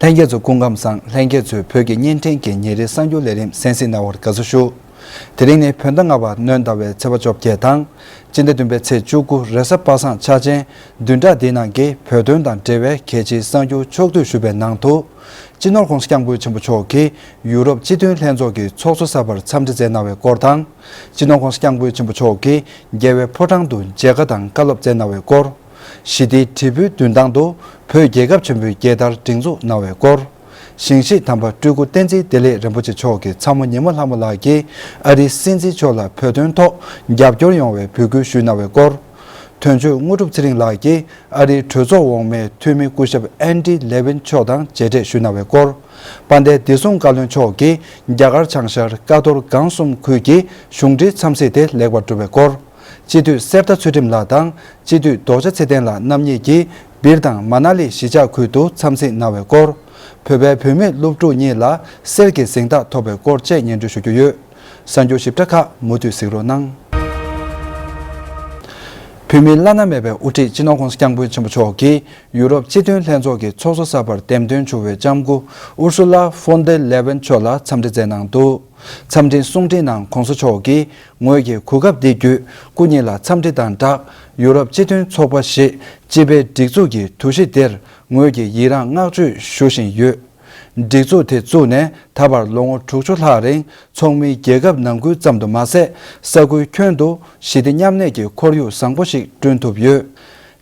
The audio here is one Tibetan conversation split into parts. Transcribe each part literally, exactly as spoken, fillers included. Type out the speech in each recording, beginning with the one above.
ལྷན་རྒྱས་ཚོ་སྐུ་ཁམས་བཟང་། ལྷན་རྒྱས་ཚོས་བོད་ཀྱི་བརྙན་འཕྲིན་གྱི་ཉིན་རེའི་གསར་འགྱུར་ལས་རིམ་གསན་གཟིགས་གནང་བར་དགའ་བསུ་ཞུ། དེ་རིང་ནི་བོད་ཟླ་ལྔ་པ་སྣྲོན་ཟླ་བའི་ཚེས་པ་བཅོ་བརྒྱད་དང་། སྤྱི་ཟླ་བདུན་པའི་ཚེས་བཅུ་དགུ་རེས་གཟའ་པ་སངས་འཆར་ཅན། བདུན་ཕྲག་འདིའི་ནང་གི་བོད་དོན་དང་འབྲེལ་བའི་གལ་ཆེའི་གསར་འགྱུར་ཕྱོགས་བསྡུས་ཞུས་པའི་ནང་དུ། སྤྱི་ནོར་༸གོང་ས་༸སྐྱབས་མགོན་ཆེན་པོ་མཆོག་གིས་ཡུ་རོབ་སྤྱི་མཐུན་ལྷན་ཚོགས་ཀྱི་ཚོགས་གཙོ་གསར་པར་འཚམས་འདྲི་མཛད་གནང་བའི་སྐོར་དང་། སྤྱི་ནོར་༸གོང་ས་༸སྐྱབས་མགོན་ཆེན་པོ་མཆོག་གིས་རྒྱལ་བའི་ཕོ་བྲང་དུ་མཇལ་ཁ་དང་བཀའ་སློབ་སྩལ་གནང་བའི་སྐོར། ཞི་བདེའི་དྲིལ་བུའི་མདུན་ཐང་དུ་བོད་རྒྱལ་ཁབ་ཆེན་པོའི་རྒྱལ་དར་སྒྲེང་འཛུགས་གནང་བའི་སྐོར། ཞིང་གཤེགས་དམ་པ་སྤྲུལ་སྐུ་བསྟན་འཛིན་བདེ་ལེགས་རིན་པོ་ཆེ་མཆོག་གི་ཚ་མོ་ཉི་མ་ལྷ་མོ་ལགས་ཀྱིས་ཨ་རིའི་སྲིད་འཛིན་མཆོག་ལ་བོད་དོན་ཐོག་རྒྱབ་སྐྱོར་ཡོང་བའི་འབོད་སྐུལ་ཞུས་གནང་བའི་སྐོར། དོན་གཅོད་དངོས་གྲུབ་ཚེ་རིང་ལགས་ཀྱིས་ཨ་རིའི་གྲོས་ཚོགས་འོག་མའི་འཐུས་མི་སྐུ་ཞབས་ཨན་ཌི་ལེ་ཝིན་མཆོག་དང་མཇལ་འཕྲད་ཞུས་གནང་བའི་སྐོར། དཔལ་ལྡན་བདེ་སྲུང་བཀའ་བློན་མཆོག་གིས་རྒྱ་གར་བྱང་ཤར་ཀ་ཐོར་སྒང་གསུམ་ཁུལ་གྱི་གཞུང་འབྲེལ་འཚམས་གཟིགས་དེ་ལེགས་པར་གྲུབ་པའི་སྐོར། སྤྱི་འཐུས་གསེར་རྟ་ཚུལ་ཁྲིམས་ལགས་དང་སྤྱི་འཐུས་རྡོ་རྗེ་ཚེ་བརྟན་ལགས་རྣམ་གཉིས་ཀྱིས་སྦིར་དང་མ་ན་ལི་གཞིས་ཆགས་ཁུལ་དུ་འཚམས་གཟིགས་གནང་བའི་སྐོར། བོད་པའི་བུད་མེད་སློབ་ཕྲུག་གཉིས་ལ་གསེར་གྱི་གཟེངས་རྟགས་ཐོབ་པའི་སྐོར་བཅས་སྙན་སྒྲོན་ཞུ་རྒྱུ་ཡོད། གསར་འགྱུར་ཞིབ་ཕྲ་ཁག་མུ་མཐུད་གཟིགས་རོགས་གནང་། བོད་མིའི་བླ་ན་མེད་པའི་དབུ་ཁྲིད་སྤྱི་ནོར་༸གོང་ས་༸སྐྱབས་མགོན་ཆེན་པོ་མཆོག་གིས་ཡུ་རོབ་སྤྱི་མཐུན་ལྷན་ཚོགས་ཀྱི་ཚོགས་གཙོ་གསར་པར་འདེམས་ཐོན་བྱུང་བའི་ལྕམ་སྐུ་ཨུར་སུ་ལ་ཧྥོན་ཏེ་ལེ་ཝེན་མཆོག་ལ་འཚམས་འདྲི་མཛད་གནང་འདུག། འཚམས་འདྲིའི་གསུང་འཕྲིན་ནང་༸གོང་ས་མཆོག་གིས་ངོས་ཀྱིས་གོ་སྐབས་འདི་བརྒྱུད་སྐུ་ཉིད་ལ་འཚམས་འདྲི་དང་སྦྲགས་ཡུ་རོབ་སྤྱི་མཐུན་ཚོགས་པ་ཞེས་སྤྱི་པའི་སྒྲིག་འཛུགས་ཀྱི་དུས་བཞི་འདིར་ངོས་ཀྱིས་ཡི་རངས་བསྔགས་བརྗོད་ཞུ་བཞིན་ཡོད། སྒྲིག་འཛུགས་དེ་བཙུགས་ནས་ད་བར་ལོ་ངོ་དྲུག་ཅུ་ལྷག་རིང་ཚོགས་མིའི་རྒྱལ་ཁབ་ནང་ཁུལ་ཙམ་དུ་མ་ཟད་ས་ཁུལ་ཁྱོན་དུ་ཞི་བདེ་མཉམ་གནས་ཀྱི་ཁོར་ཡུག་བཟང་པོ་ཞིག་བསྐྲུན་ཐུབ་ཡོད།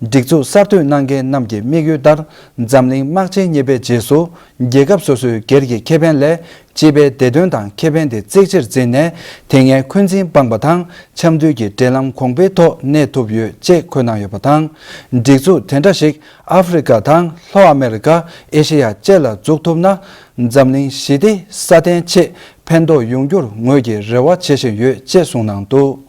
སྒྲིག་འཛུགས་གསར་གཏོད་གནང་མཁན་རྣམས་ཀྱི་དམིགས་ཡུལ་ལྟར་འཛམ་གླིང་དམག་ཆེན་གཉིས་པའི་རྗེས་སུ་རྒྱལ་ཁབ་སོ་སོའི་སྒེར་གྱི་ཁེ་ཕན་ལས་སྤྱི་པའི་བདེ་དོན་དང་ཁེ་ཕན་དེ་གཙིགས་ཆེར་འཛིན་ནས་དེ་སྔའི་འཁོན་འཛིན་སྤངས་པ་དང་འཆམ་མཐུན་གྱི་འབྲེལ་ལམ་གོང་འཕེལ་ཐོག་གནས་ཐུབ་ཡོད་ཅེས་འཁོད་གནང་ཡོད་པ་དང་། སྒྲིག་འཛུགས་དེ་འདྲ་ཞིག་ཨ་ཧྥེ་རི་ཀ་དང་ལྷོ་ཨ་མེ་རི་ཀ། ཨེ་ཤེ་ཡ་བཅས་ལ་འཛུགས་ཐུབ་ན། འཛམ་གླིང་ཞི་བདེ་སྲ་བརྟན་ཆེད་ཕན་ཐོགས་ཡོང་རྒྱུར་ངོས་ཀྱིས་རེ་བ་བྱེད་བཞིན་ཡོད་ཅེས་གསུངས་གནང་འདུག།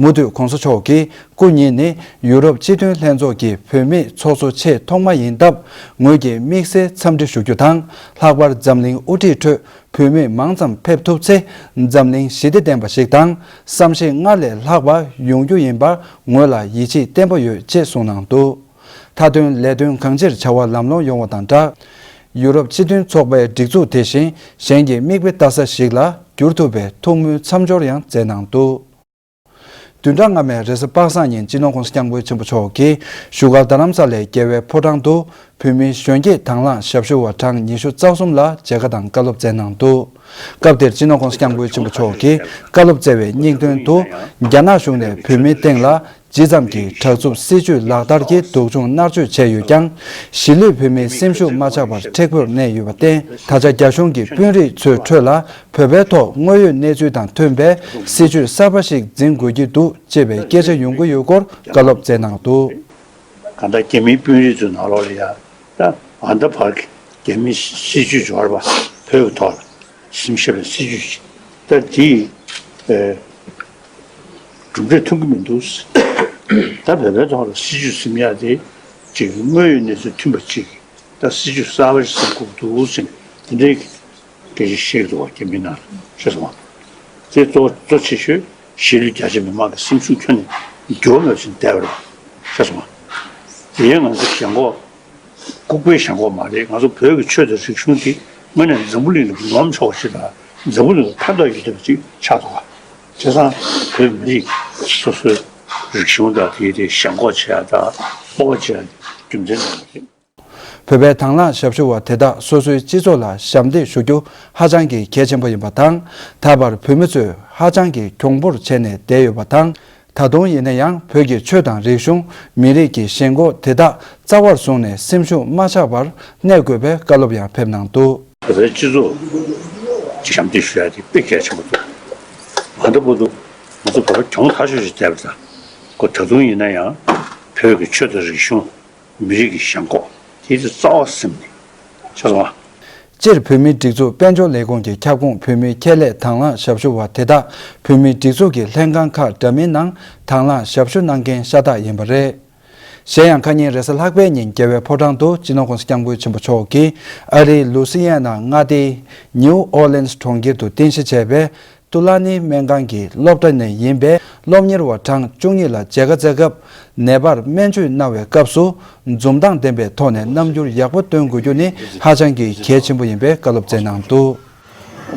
མུ་མཐུད་༸གོང་ས་མཆོག་གིས་སྐུ་ཉིད་ནི་ཡུ་རོབ་སྤྱི་མཐུན་ལྷན་ཚོགས་ཀྱི་བུད་མེད་ཚོགས་གཙོ་ཆེས་ཐོག་མ་ཡིན་སྟབས། ངོས་ཀྱིས་དམིགས་བསལ་འཚམས་འདྲི་ཞུ་རྒྱུ་དང་། ལྷག་པར་འཛམ་གླིང་དབུ་ཁྲིད་ཁྲོད་བུད་མེད་མང་ཙམ་ཕེབས་ཐུབ་ཚེ། འཛམ་གླིང་ཞི་བདེ་ལྡན་པ་ཞིག་དང་། བསམ་ཤེས་སྔར་ལས་ལྷག་པ་ཡོང་རྒྱུ་ཡིན་པར་ངོས་ལ་ཡིད་ཆེས་བརྟན་པོ་ཡོད་ཅེས་གསུངས་གནང་འདུག། མཐའ་དོན་ལས་དོན་གང་ཅིར་བྱ་བ་ལམ་ལྷོང་ཡོང་བ་དང་སྦྲགས། ཡུ་རོབ་སྤྱི་མཐུན་ཚོགས་པའི་སྒྲིག་འཛུགས་དེ་བཞིན་གཞན་གྱི་མིག་དཔེ་ལྟ་ས་ཞིག་ལ་འགྱུར་ཐུབ་པའི་ཐུགས་སྨོན་མཚམས་སྦྱོར་ཡང་མཛད་གནང་འདུག། བདུན་ཕྲག་སྔ་མའི་རེས་གཟའ་པ་སངས་ཉིན་སྤྱི་ནོར་༸གོང་ས་༸སྐྱབས་མགོན་ཆེན་པོ་མཆོག་གིས་བཞུགས་སྒར་རྡ་རམ་ས་ལའི་རྒྱལ་བའི་ཕོ་བྲང་དུ་བོད་མིའི་གཞོན་སྐྱེས་དང་བླངས་ཞབས་ཞུ་བ་གྲངས་ཉི་ཤུ་རྩ་གསུམ་ལ་མཇལ་ཁ་དང་བཀའ་སློབ་སྩལ་གནང་འདུག། སྐབས་དེར་སྤྱི་ནོར་༸གོང་ས་༸སྐྱབས་མགོན་ཆེན་པོ་མཆོག་གིས་བཀའ་སློབ་སྩལ་བའི་སྙིང་དོན་དུ། རྒྱ་ནག་གཞུང་ནས་བོད་མིའི་སྟེང་ལ་ཇི་ཙམ་གྱིས་དྲག་རྩུབ་སྲིད་བྱུས་ལག་བསྟར་གྱིས་སྡུག་སྦྱོང་མནར་གཅོད་བྱས་ཡོད་ཀྱང་། གཞིས་ལུས་བོད་མིའི་སེམས་ཤུགས་མ་ཆག་པར་མཁྲེགས་པོར་གནས་ཡོད་པར་བརྟེན། ད་ཆ་རྒྱ་གཞུང་གི་དཔོན་རིགས་ཚོའི་ཁྲོད་ལ་བོད་པའི་ཐོག་དངོས་ཡོད་གནས་ཚུལ་དང་མཐུན་པའི་སྲིད་བྱུས་གསར་པ་ཞིག་འཛིན་དགོས་ཀྱི་འདུག་ཅེས་པའི་སྐད་ཆ་ཡོང་གི་ཡོད་སྐོར་བཀའ་སློབ་སྩལ་གནང་འདུག། གང་ལྟར་རྒྱ་མིའི་དཔོན་རིགས་ཚོའི་ནང་ལོགས་ལ་ཡ། ད་ཨ་མདའ་བར་གྱི་རྒྱ་མིའི་སྲིད་བྱུས་འབྱོར་བ་བོད་ཀྱི་ཐོག་ལ་ཞིབ་བཤེར་བའི་སྲིད་བྱུས་ཤིག་ད་དེ་ཨེ་གྲུབ་འབྲས་ཐོན་གྱི་མི་འདུག། ད་བོད་པའི་ཐོག་ལ་སྲིད་བྱུས་ཟིན་ཡག་དེ་ཅིག་དངོས་ཡོད་གནས་ཚུལ་མཐུན་པ་ཅིག་ད་སྲིད་བྱུས་གསར་པ་ཞིག་ཟིན་དགོས་འདུག་ཟེར་ནས་དེ་འདྲའི་སྐད་ཆ་བཤད་འདུག་བ། རྒྱ་མི་ནང་ལ་ཤེས་སོང་བ། དེ་གཙོ་གཙོ་ཆེ་ཤོས་གཞིས་ལུས་རྒྱ་ཆེ་མི་མང་གི་སེམས་ཤུགས་ཁྱོན་ནས་འགྱུར་བ་མེད་པ་ཞིག་བསྡད་པ་རེད། ཤེས་སོང་བ། དེ་ཡང་ང་ཚོ་ཞེན་ཁོག་ལྐུགས་པའི་ཞེན་ཁོག་མ་རེད། ང་ཚོ་བོད་ཀྱི་ཆོས་དང་རིག་གཞུང་དེ་དངོས་གནས་འཛམ་བུ་གླིང་ལ་ངོམ་ཆོག་པ་ཞིག་དང་འཛམ་བུ་གླིང་ལ་ཕན་ཐོགས་ཡོད་བསྡད་པ་ཅིག་ཆགས་འདུག་བ། བྱས་ཙང་བོད་མི་རིགས་སོ་སོའི་རིག་གཞུང་དང་དེའི་དེ་ཞེན་ཁོག་བྱེད་ཡ་དང་སྤོབས་པ་བྱེད་ཡ་རྒྱུ་མཚན་ཙམ་མ་རེད། བོད་པའི་དང་བླངས་ཞབས་ཞུ་བ་དེ་དག་སོ་སོའི་སྤྱི་ཚོགས་ལ་ཞབས་འདེགས་ཞུ་རྒྱུ་ཧ་ཅང་གི་གལ་ཆེན་པོ་ཡིན་པ་དང་། ད་བར་བོད་མི་ཚོས་ཧ་ཅང་གི་གྱོང་པོར་བྱས་ནས་བསྡད་ཡོད་པ་དང་། ད་དུང་ཡིན་ན་ཡང་བོད་ཀྱི་ཆོས་དང་རིག་གཞུང་། མི་རིགས་ཀྱི་ཞེན་ཁོག་དེ་དག་རྩ་བར་བཟུང་ནས་སེམས་ཤུགས་མ་ཆག་པར་གནས་དགོས་པའི་བཀའ་སློབ་ཡང་ཕེབས་གནང་འདུག། བོད་པའི་སྤྱི་ཚོགས་ཀྱི་ཞབས་འདེགས་ཞུ་ཡ་དེ་དཔེ་གལ་ཆེན་པོ་འདུག། ང་ཚོ་བོད་དུ་ང་ཚོ་བོད་པ་གྱོང་ཐག་ཆོད་ཅིག་བསྡད་པ་དང་། ཁོ་ད་དུང་ཡིན་ན་ཡང་བོད་ཀྱི་ཆོས་དང་རིག་གཞུང་། མི་རིགས་ཀྱི་ཞེན་ཁོག་དེ་ཚོ་རྩ་བ་ཟིན་ནས་ཤེས་སོང་ང་། སྤྱིར་བོད་མིའི་སྒྲིག་འཛུགས་དཔལ་འབྱོར་ལས་ཁུངས་ཀྱི་ཁྱབ་ཁོངས་བོད་མིའི་ཁྱད་ལས་དང་བླངས་ཞབས་ཞུ་བ་དེ་དག་བོད་མིའི་སྒྲིག་འཛུགས་ཀྱི་ལྷན་ཁང་ཁག་འདྲ་མིན་ནང་དང་བླངས་ཞབས་ཞུ་གནང་མཁན་ཤ་སྟག་ཡིན་པ་རེད། གཞན་ཡང་ཁ་ཉིན་རེས་གཟའ་ལྷག་པའི་ཉིན་རྒྱལ་བའི་ཕོ་བྲང་དུ་སྤྱི་ནོར་༸གོང་ས་༸སྐྱབས་མགོན་ཆེན་པོ་མཆོག་གིས་ཨ་རིའི་ལུ་སི་ཡན་ན་མངའ་སྡེའི་ནིའུ་ཨོ་ལེན་སི་གྲོང་ཁྱེར་དུ་རྟེན་གཞི་བྱས་པའི་ཏུ་ལ་ནི་སྨན་ཁང་གི་སློབ་གྲྭ་ནས་ཡིན་པའི་ སློབ་གཉེར་བ་གྲངས་བཅུ་གཉིས་ལ་མཇལ་ཁ་བསྩལ་སྐབས། ནད་པར་སྨན་བཅོས་གནང་བའི་སྐབས་སུ། འཛུམ་མདངས་ལྡན་པའི་ཐོག་ནས་རྣམ་འགྱུར་ཡག་པོ་སྟོན་དགོས་རྒྱུ་ནི་ཧ་ཅང་གི་གལ་ཆེན་པོ་ཡིན་པའི་བཀའ་སློབ་སྩལ་གནང་འདུག།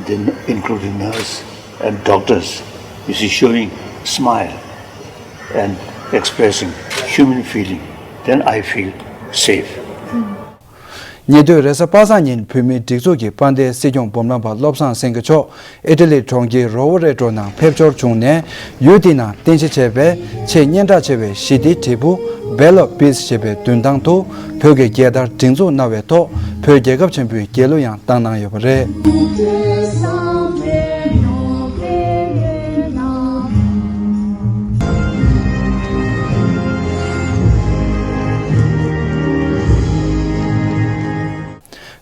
Then including nurse and doctors, you see, showing smile and expressing human feeling, then I feel safe. ཉེ་དུས་རེས་གཟའ་པ་སངས་ཉིན་བོད་མིའི་སྒྲིག་འཛུགས་ཀྱི་དཔལ་ལྡན་སྲིད་སྐྱོང་འབུམ་རམས་པ་བློ་བཟང་སེང་གེ་མཆོག་ཨི་ཊ་ལི་གྲོང་ཁྱེར་རོ་ཝོ་རེ་ཏྲོ་ནང་ཕེབས་འབྱོར་བྱུང་ནས། ཡུལ་དེའི་ནང་རྟེན་གཞི་བྱས་པའི་ཆེས་སྙན་གྲགས་ཆེ་བའི་ཞི་བདེའི་དྲིལ་བུ་Bell of Peace ཞེས་པའི་མདུན་ཐང་དུ་བོད་ཀྱི་རྒྱལ་དར་སྒྲེང་འཛུགས་གནང་བའི་ཐོག་བོད་རྒྱལ་ཁབ་ཆེན་པོའི་རྒྱལ་གླུ་ཡང་བཏང་གནང་ཡོད་པ་རེད།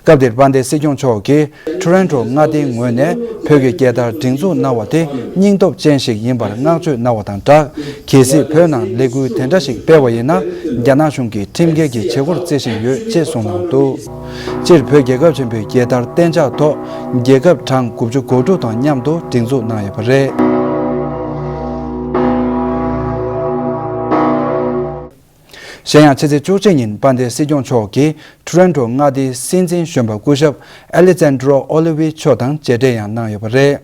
སྐབས་དེར་དཔལ་ལྡན་སྲིད་སྐྱོང་མཆོག་གིས་ཊོ་རོན་ཊོ་མངའ་སྡེའི་ངོས་ནས་བོད་ཀྱི་རྒྱལ་དར་སྒྲེང་འཛུགས་གནང་བ་དེ་སྙིང་སྟོབས་ཅན་ཞིག་ཡིན་པར་བསྔགས་བརྗོད་གནང་བ་དང་སྦྲགས། གལ་སྲིད་བོད་ནང་ལས་འགུལ་དེ་འདྲ་ཞིག་སྤེལ་བ་ཡིན་ན། རྒྱ་ནག་གཞུང་གིས་ཁྲིམས་འགལ་གྱི་བྱེད་སྒོར་བརྩི་བཞིན་ཡོད་ཅེས་གསུངས་གནང་འདུག། སྤྱིར་བོད་རྒྱལ་ཁབ་ཆེན་པོའི་རྒྱལ་དར་གཏན་འཇགས་ཐོག་རྒྱལ་ཁབ་གྲངས་དགུ་བཅུ་གོ་དྲུག་དང་མཉམ་དུ་སྒྲེང་འཛུགས་གནང་ཡོད་པ་རེད། གཞན་ཡང་ཕྱི་ཚེས་བཅུ་གཅིག་ཉིན་དཔལ་ལྡན་སྲིད་སྐྱོང་མཆོག་གིས་ཊོ་རོན་ཊོ་མངའ་སྡེའི་སྲིད་འཛིན་གཞོན་པ་སྐུ་ཞབས་ཨེ་ལེག་ཛན་ཌྲོ་ཨོ་ལི་ཝི་མཆོག་དང་མཇལ་འཕྲད་ཡང་གནང་ཡོད་པ་རེད།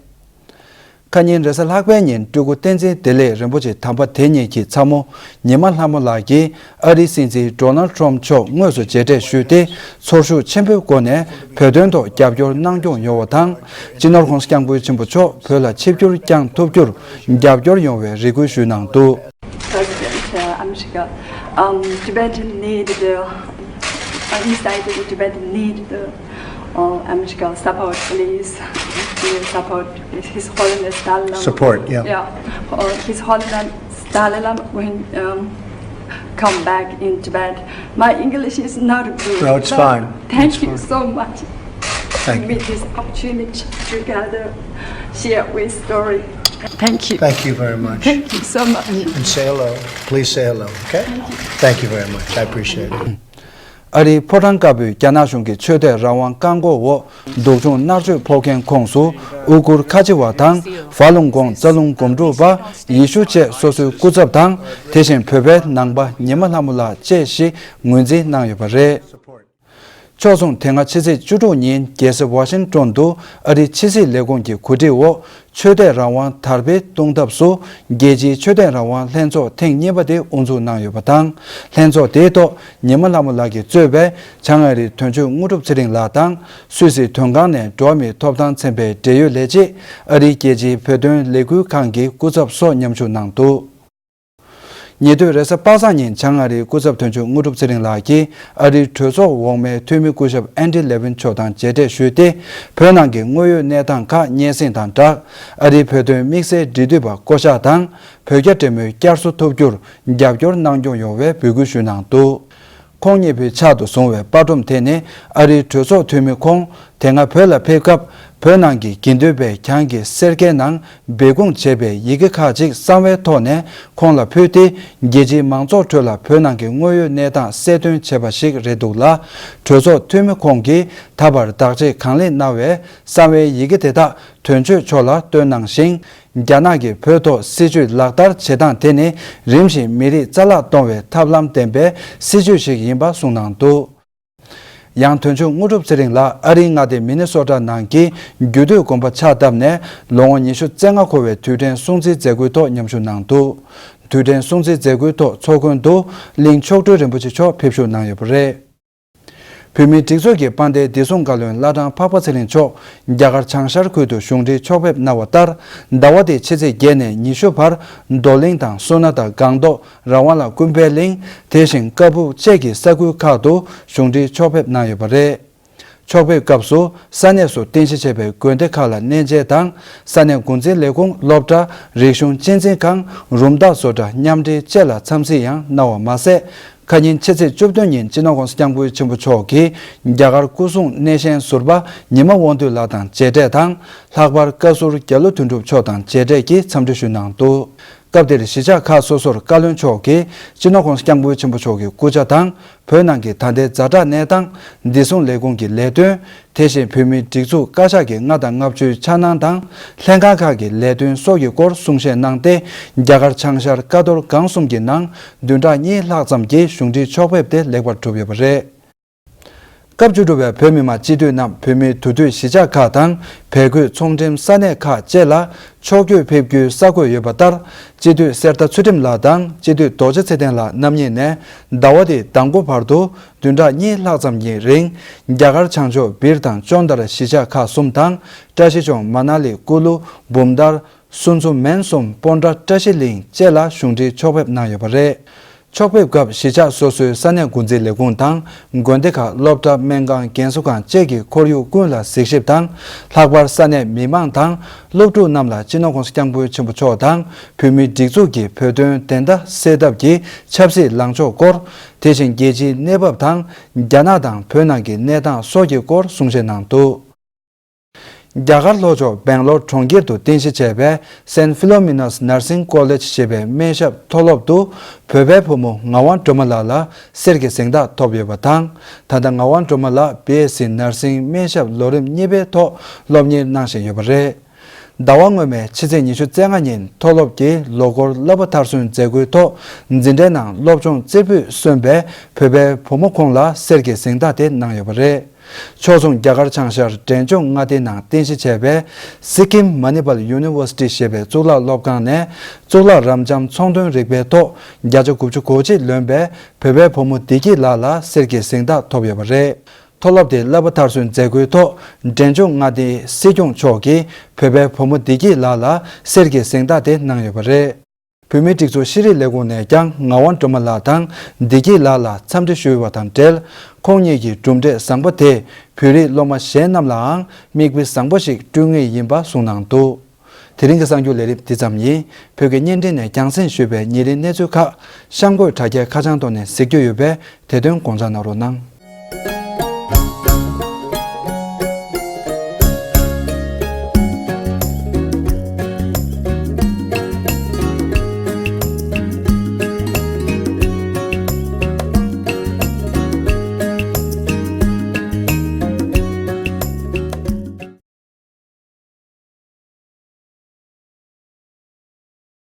ཁ་ཉིན་རེས་གཟའ་ལྷག་པའི་ཉིན་སྤྲུལ་སྐུ་བསྟན་འཛིན་བདེ་ལེགས་རིན་པོ་ཆེ་དམ་པ་དེ་ཉིད་ཀྱི་ཚ་མོ་ཉི་མ་ལྷ་མོ་ལགས་ཀྱིས་ཨ་རིའི་སྲིད་འཛིན་ཌོ་ནལ་ཌི་ཊརམ་ཕི་མཆོག་དངོས་སུ་མཇལ་འཕྲད་ཞུས་ཏེ། ཚོར་ཤུགས་ཆེན་པོའི་སྒོ་ནས་བོད་དོན་ཐོག་རྒྱབ་སྐྱོར་གནང་སྐྱོང་ཡོང་བ་དང་། སྤྱི་ནོར་༸གོང་ས་༸སྐྱབས་མགོན་ཆེན་པོ་མཆོག་བོད་ལ་ཆིབས་བསྒྱུར་བསྐྱངས་ཐུབ་རྒྱུར་རྒྱབ་སྐྱོར་ཡོང་བའི་རེ་སྐུལ་ཞུས་གནང་འདུག། President, uh, Amishka, um, Tibetan need the, uh, inside the Tibetan need the, uh, Amishka support, please. Please support His Holiness Dalai Lama. Support, yeah. Yeah. Uh, His Holiness Dalai Lama when, um, come back in Tibet. My English is not good. No, it's fine. Thank you so much. Thank you. Give me this opportunity to gather, share with story. Thank you. Thank you very much. Thank you so much. And say hello. Please say hello, okay? Thank you very much. I appreciate it. ཨ་རིའི་ཕོ་བྲང་དཀར་པོའི་རྒྱ་ནག་གཞུང་གི་ཆོས་དད་རང་དབང་བཀག་འགོག་འོག་སྡུག་སྦྱོང་མནར་གཅོད་ཕོག་མཁན་ཁོངས་སུ་ཨུ་གུར་ཁ་ཆེ་བ་དང་། ཧྥ་ལུང་གོང་རྩ་རླུང་སྒོམ་སྒྲུབ་པ་ཡེ་ཤུ་བཅས་སོ་སོའི་སྐུ་ཚབ་དང་། དེ་བཞིན་བོད་པའི་ནང་པ་ཉི་མ་ལྷ་མོ་ལགས་བཅས་ཤིག་ངོས་འཛིན་གནང་ཡོད་པ་རེད། ཕྱོགས་མཚུངས་དེ་སྔ་ཕྱི་ཚེས་བཅུ་དྲུག་ཉིན་རྒྱལ་ས་ཝ་ཤིང་ཊོན་དུ་ཨ་རིའི་ཕྱི་སྲིད་ལས་ཁུངས་ཀྱི་གོ་སྒྲིག་འོག་ཆོས་དད་རང་དབང་དར་སྤེལ་གཏོང་ཐབས་སུ་རྒྱལ་སྤྱིའི་ཆོས་དད་རང་དབང་ལྷན་ཚོགས་ཐེངས་གཉིས་པ་དེ་དབུ་འཛུགས་གནང་ཡོད་པ་དང་། ལྷན་ཚོགས་དེའི་ཐོག་ཉི་མ་ལྷ་མོ་ལགས་ཀྱིས་གཙོས་པའི་བྱང་ཨ་རིའི་དོན་གཅོད་དངོས་གྲུབ་ཚེ་རིང་ལགས་དང་། སུད་སིའི་དོན་ཁང་ནས་འགྲོ་བ་མིའི་ཐོབ་ཐང་ཚན་པའི་འབྲེལ་ཡོད་ལས་བྱེད། ཨ་རིའི་རྒྱལ་སྤྱིའི་བོད་དོན་ལས་འགུལ་ཁང་གི་སྐུ་ཚབ་སོགས་མཉམ་ཞུགས་གནང་འདུག། ཉེ་དུས་རེས་གཟའ་པ་སངས་ཉིན་བྱང་ཨ་རིའི་སྐུ་ཚབ་དོན་གཅོད་དངོས་གྲུབ་ཚེ་རིང་ལགས་ཀྱིས་ཨ་རིའི་གྲོས་ཚོགས་འོག་མའི་འཐུས་མི་སྐུ་ཞབས་ཨན་ཌི་ལེ་ཝིན་མཆོག་དང་མཇལ་འཕྲད་ཞུས་ཏེ། བོད་ནང་གི་དངོས་ཡོད་གནས་སྟངས་ཁག་སྙན་སེང་དང་སྦྲགས། ཨ་རིའི་བོད་དོན་དམིགས་བསལ་འབྲེལ་མཐུད་པ་བསྐོ་གཞག་དང་། བོད་རྒྱ་འབྲེལ་མོལ་བསྐྱར་གསོ་ཐུབ་རྒྱུར་རྒྱབ་སྐྱོར་གནང་སྐྱོང་ཡོང་བའི་འབོད་སྐུལ་ཞུས་གནང་འདུག། ཁོང་གཉིས་པོའི་ཕྱག་ཏུ་བཟུང་བའི་པར་སྒྲོམ་དེ་ནི་ཨ་རིའི་གྲོས་ཚོགས་འཐུས་མི་ཁོང་དེ་སྔ་བོད་ལ་ཕེབས་སྐབས། བོད་ནང་གི་དགེ་འདུན་པས་གྱང་གི་སེར་སྐྱའི་ནང་སྦས་སྐུང་བྱས་པའི་ཡི་གེ་ཁག་ཅིག་གསང་བའི་ཐོག་ནས་ཁོང་ལ་ཕུལ་ཏེ། རྒྱལ་སྤྱིའི་མང་ཚོགས་ཁྲོད་ལ་བོད་ནང་གི་དངོས་ཡོད་གནས་སྟངས་གསལ་སྟོན་བྱས་པ་ཞིག་རེད་འདུག་ལ། གྲོས་ཚོགས་འཐུས་མི་ཁོང་གིས་ད་བར་བདག་གཅེས་གང་ལེགས་གནང་བའི་གསང་བའི་ཡི་གེ་དེ་དག་དོན་གཅོད་མཆོག་ལ་སྟོན་གནང་ཞིང་། རྒྱ་ནག་གིས་བོད་ཐོག་སྲིད་བྱུས་ལག་བསྟར་བྱེད་སྟངས་དེ་ནི་རིམ་བཞིན་མི་རིགས་རྩ་བརླག་གཏོང་བའི་ཐབས་ལམ་ལྡན་པའི་སྲིད་བྱུས་ཤིག་ཡིན་པ་གསུངས་གནང་འདུག། ཡང་དོན་གཅོད་དངོས་གྲུབ་ཚེ་རིང་ལགས་ཨ་རིའི་མངའ་སྡེ་མི་ནི་སོ་ཊ་ནང་གི་རྒྱུད་སྟོད་དགོན་པ་ཕྱག་བཏབ་ནས་ལོ་ངོ་ཉི་ཤུ་རྩ་ལྔ་འཁོར་བའི་དུས་དྲན་སྲུང་བརྩིའི་མཛད་སྒོའི་ཐོག་མཉམ་ཞུགས་གནང་འདུག། དུས་དྲན་སྲུང་བརྩིའི་མཛད་སྒོའི་ཐོག་ཚོགས་མགོན་དུ་གླིང་མཆོག་སྤྲུལ་རིན་པོ་ཆེ་མཆོག་ཕེབས་བཞུགས་གནང་ཡོད་པ་རེད། བོད་མིའི་སྒྲིག་འཛུགས་ཀྱི་དཔལ་ལྡན་བདེ་སྲུང་བཀའ་བློན་བླ་བྲང་འཕགས་པ་ཚེ་རིང་མཆོག་རྒྱ་གར་བྱང་ཤར་ཁུལ་དུ་གཞུང་འབྲེལ་ཕྱོགས་ཕེབས་གནང་བ་ལྟར། ཟླ་བ་འདིའི་ཕྱི་ཚེས་བརྒྱད་ནས་ཉི་ཤུ་བར་རྡོར་གླིང་དང་སོ་ན་དང་སྒང་ཏོག་རང་དབང་ལ་ཀུན་ཕན་གླིང་། དེ་བཞིན་ཀ་སྦུག་བཅས་ཀྱི་ས་ཁུལ་ཁག་ཏུ་གཞུང་འབྲེལ་ཕྱོགས་ཕེབས་གནང་ཡོད་པ་རེད། ཕྱོགས་ཕེབས་སྐབས་སུ་ས་གནས་སུ་རྟེན་གཞི་བྱས་པའི་དགོན་སྡེ་ཁག་ལ་གནས་མཇལ་དང་། ས་གནས་འགོ་འཛིན་ལས་ཁུངས། སློབ་གྲྭ། རིག་གཞུང་གཅེས་འཛིན་ཁང་། རུམ་བཏགས་བཟོ་གྲྭ་མཉམ་འབྲེལ་བཅས་ལ་འཚམས་གཟིགས་ཡང་གནང་བ་མ་ཟད། ཁ་ཉིན་ཕྱི་ཚེས་བཅུ་བདུན་ཉིན་སྤྱི་ནོར་༸གོང་ས་༸སྐྱབས་མགོན་ཆེན་པོ་མཆོག་གིས་རྒྱ་གར་སྐུ་སྲུང་སྣེ་ཤན་ཟུར་པ་ཉི་མ་དབང་འདུས་ལགས་དང་མཇལ་འཕྲད་དང་། ལྷག་པར་བཀའ་ཟུར་རྒྱ་ལོ་དོན་གྲུབ་མཆོག་དང་མཇལ་འཕྲད་ཀྱིས་འཚམས་འདྲི་ཞུས་གནང་འདུག། སྐབས་དེར་གཞིས་ཆགས་ཁག་སོ་སོར་བཀའ་བློན་མཆོག་གིས་སྤྱི་ནོར་༸གོང་ས་༸སྐྱབས་མགོན་ཆེན་པོ་མཆོག་གི་སྐུ་ཕྱྭ་དང་། བོད་ནང་གི་ད་ལྟའི་ཛ་དྲག་གནས་སྟངས། བདེ་སྲུང་ལས་ཁུངས་ཀྱི་ལས་དོན། དེ་བཞིན་བོད་མིའི་སྒྲིག་འཛུགས་བཀའ་ཤག་གི་ལྔ་དང་ལྔ་བཅུའི་འཆར་སྣང་དང་། ལྷན་ཁང་ཁག་གི་ལས་དོན་སོགས་ཀྱི་སྐོར་གསུང་བཤད་གནང་སྟེ། རྒྱ་གར་བྱང་ཤར་ཀ་རྡོར་སྒང་གསུམ་གྱི་ནང་བདུན་ཕྲག་གཉིས་ལྷག་ཙམ་གྱི་གཞུང་འབྲེལ་ཕྱོགས་ཕེབས་དེ་ལེགས་པར་གྲུབ་ཡོད་པ་རེད། སྐབས་བཅུ་དྲུག་པའི་བོད་མི་མང་སྤྱི་འཐུས་རྣམས་བོད་མིའི་འདུས་སྡོད་གཞིས་ཆགས་ཁག་དང་། བལ་གོས་ཚོང་འགྲེམས་ས་གནས་ཁག་བཅས་ལ་ཕྱོགས་བསྐྱོད་ཕེབས་རྒྱུའི་གསར་འགོད་ཡོད་པ་ལྟར། སྤྱི་འཐུས་གསེར་རྟ་ཚུལ་ཁྲིམས་ལགས་དང་སྤྱི་འཐུས་རྡོ་རྗེ་ཚེ་བརྟན་ལགས་རྣམ་གཉིས་ནས་ཟླ་བ་འདིའི་ཟླ་མགོ་བར་དུ་བདུན་ཕྲག་གཉིས་ལྷག་ཙམ་གྱི་རིང་། རྒྱ་གར་བྱང་ཕྱོགས་སྦིར་དང་ཅོན་དར་གཞིས་ཆགས་ཁག་གསུམ་དང་། བཀྲ་ཤིས་ལྗོངས་མ་ན་ལི། ཀུ་ལུ། འབུམ་ཐར། སུན་ཙུ་མན་གསུམ། སྤོན་ཊ། བཀྲ་ཤིས་གླིང་བཅས་ལ་གཞུང་འབྲེལ་ཕྱོགས་ཕེབས་གནང་ཡོད་པ་རེད། ཕྱོགས་ཕེབས་སྐབས་གཞིས་ཆགས་སོ་སོའི་ས་གནས་འགོ་འཛིན་ལས་ཁུངས་དང་། དགོན་སྡེ་ཁག་སློབ་གྲྭ། སྨན་ཁང་། རྒན་གསོ་ཁང་བཅས་ཀྱི་ཁོར་ཡུག་ཀུན་ལ་གཟིགས་ཞིབ་དང་། ལྷག་པར་ས་གནས་མི་མང་དང་། སློབ་ཕྲུག་རྣམས་ལ་སྤྱི་ནོར་༸གོང་ས་༸སྐྱབས་མགོན་ཆེན་པོ་མཆོག་དང་། བོད་མིའི་སྒྲིག་འཛུགས་ཀྱི་བོད་དོན་བདེན་མཐའ་གསལ་ཐབས་ཀྱི་ཆབ་སྲིད་ལངས་ཕྱོགས་སྐོར། དེ་བཞིན་རྒྱལ་སྤྱིའི་གནས་བབ་དང་། རྒྱ་ནག་དང་བོད་ནང་གི་གནས་སྟངས་སོགས་ཀྱི་སྐོར་གསུང་བཤད་གནང་འདུག་རྒྱ་གར་ལྷོ་ཕྱོགས་སྦེང་ལོར་གྲོང་ཁྱེར་དུ་རྟེན་གཞི་བྱས་པའི་Saint Philomena's Nursing College ཞེས་པའི་སྨན་ཞབས་མཐོ་སློབ་ཏུ་བོད་པའི་བུ་མོ་ངག་དབང་སྒྲོལ་མ་ལགས་ལ་གསེར་གྱི་གཟེངས་རྟགས་ཐོབ་ཡོད་པ་དང་། ད་ལྟ་ངག་དབང་སྒྲོལ་མ་ལགས་བི་ཨེས་སི་ནར་སིང་སྨན་ཞབས་ལོ་རིམ་གཉིས་པའི་ཐོག་སློབ་གཉེར་གནང་བཞིན་ཡོད་པ་རེད། ཟླ་བ་སྔོན་མའི་ཕྱི་ཚེས་ཉི་ཤུ་རྩ་ལྔ་ཉིན་མཐོ་སློབ་ཀྱི་ལོ་འཁོར་བསླབ་པ་མཐར་སོན་མཛད་སྒོའི་ཐོག་འཛིན་གྲྭའི་ནང་སློབ་སྦྱོང་རྩེ་ཕུད་སོན་པའི་བོད་པའི་བུ་མོ་ཁོང་ལ་གསེར་གྱི་གཟེངས་རྟགས་དེ་གནང་ཡོད་པ་རེད། ཕྱོགས་མཚུངས་རྒྱ་གར་བྱང་ཤར་འབྲས་ལྗོངས་མངའ་སྡེའི་ནང་རྟེན་གཞི་བྱས་པའི་Sikkim Manipal University ཞེས་པའི་གཙུག་ལག་སློབ་ཁང་ནས་གཙུག་ལག་རབ་འབྱམས་ཚོང་དོན་རིག་པའི་ཐོག་བརྒྱ་ཆ་དགུ་བཅུ་གོ་གཅིག་ལོན་པའི་བོད་པའི་བུ་མོ་བདེ་སྐྱིད་ལགས་ལ་གསེར་གྱི་གཟེངས་རྟགས་ཐོབ་ཡོད་པ་རེད། མཐོ་སློབ་དེ་བསླབ་པ་མཐར་སོན་མཛད་སྒོའི་ཐོག་འབྲས་ལྗོངས་མངའ་སྡེའི་སྲིད་སྐྱོང་མཆོག་གིས་བོད་པའི་བུ་མོ་བདེ་སྐྱིད་ལགས་ལ་གསེར་གྱི་གཟེངས་རྟགས་དེ་གནང་ཡོད་པ་རེད། བོད་མིའི་སྒྲིག་འཛུགས་ཤེས་རིག་ལས་ཁུངས་ནས་ཀྱང་ངག་དབང་སྒྲོལ་མ་ལགས་དང་བདེ་སྐྱིད་ལགས་ལ་འཚམས་འདྲི་ཞུས་པ་དང་འབྲེལ། ཁོང་གཉིས་ཀྱི་གྲུབ་འབྲས་བཟང་པོ་དེས་བོད་རིགས་སློབ་མ་གཞན་རྣམས་ལའང་མིག་དཔེ་བཟང་པོ་ཞིག་སྤྲོད་ངེས་ཡིན་པ་གསུངས་གནང་འདུག་དེ་རིང་གི་གསར་འགྱུར་ལས་རིམ་འདི་ཙམ་ཡིན། བོད་ཀྱི་བརྙན་འཕྲིན་ནས་རྒྱང་སྲིང་ཞུས་པའི་ཉིན་རེའི་གནས་ཚུལ་ཁག་གཤམ་འཁོད་དྲ་རྒྱའི་ཁ་བྱང་ཐོག་ནས་གཟིགས་རྒྱུ་ཡོད་པས། དེ་དོན་དགོངས་འཇགས་གནང་རོགས་གནང་།